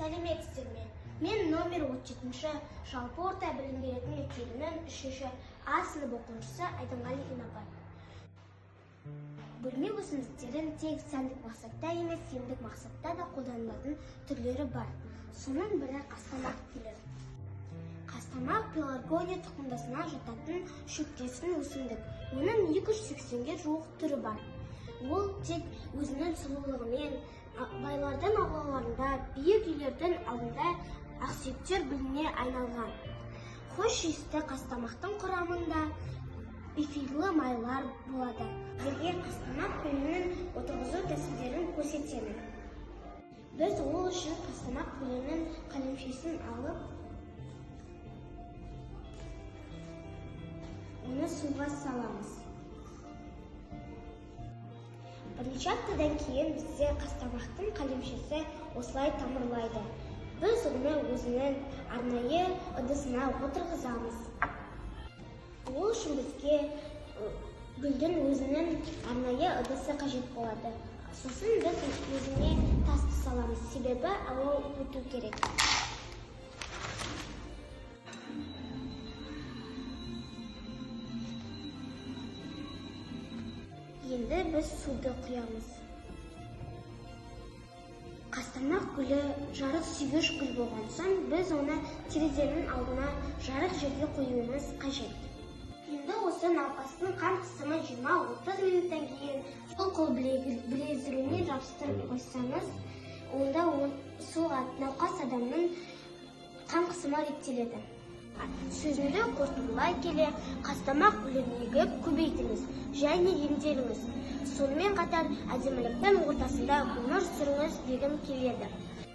Сәлеметсіздер ме? Мен номер 37-ші жалпы орта білім беретін мектебінің 3-ші А сынып оқушысы Айдынғали Инабай. Бөлме өсімдіктерін тек сәндік мақсатта емес, емдік мақсатта да қолданылатын түрлері бар. Соның бірі қастамақ гүлі. Қастамақ пеларгония тұқымдасына жататын шөптесін өсімдік. Оның 280-ге жуық түрі бар. Ол тек өзінің сұлулығымен байлардың аулаларында, биік үйлердің алдында ақсүйектер гүліне айналған. Хош иісті қастамақтың құрамында эфирлі майлар болады. Сіздерге қастамақ гүлінің отырғызу тәсілдерін көрсетемін. Біз ол үшін қастамақ гүлінің қалемшесін алып, оны суға саламыз. Бірнеше аптадан кейін бізде қастамақтың қалемшесі осылай тамырлайды. Біз оны өзінің арнайы ыдысына отырғызамыз. Ол үшін бізге гүлдің өзінің арнайы ыдысы қажет болады. Сосын біз өзіне тасты саламыз, себебі ауа өту керек. Енді біз суды құямыз. Қастамақ гүлі жарық сүйгіш гүл болған соң, біз оны терезенің алдына жарық жерге қоюымыз қажет. Енді осы науқастың қан қысымы 20-30 минуттан кейін сол қол білезігіне жабыстырып қойсаңыз, онда сол науқас адамның қан қысымы реттеледі. Сөзімді қорытындылай келе, қастамақ гүлін егіп көбейтіңіз және емделіңіз. Сонымен қатар әдеміліктің ортасында өмір сүріңіз дегім келеді.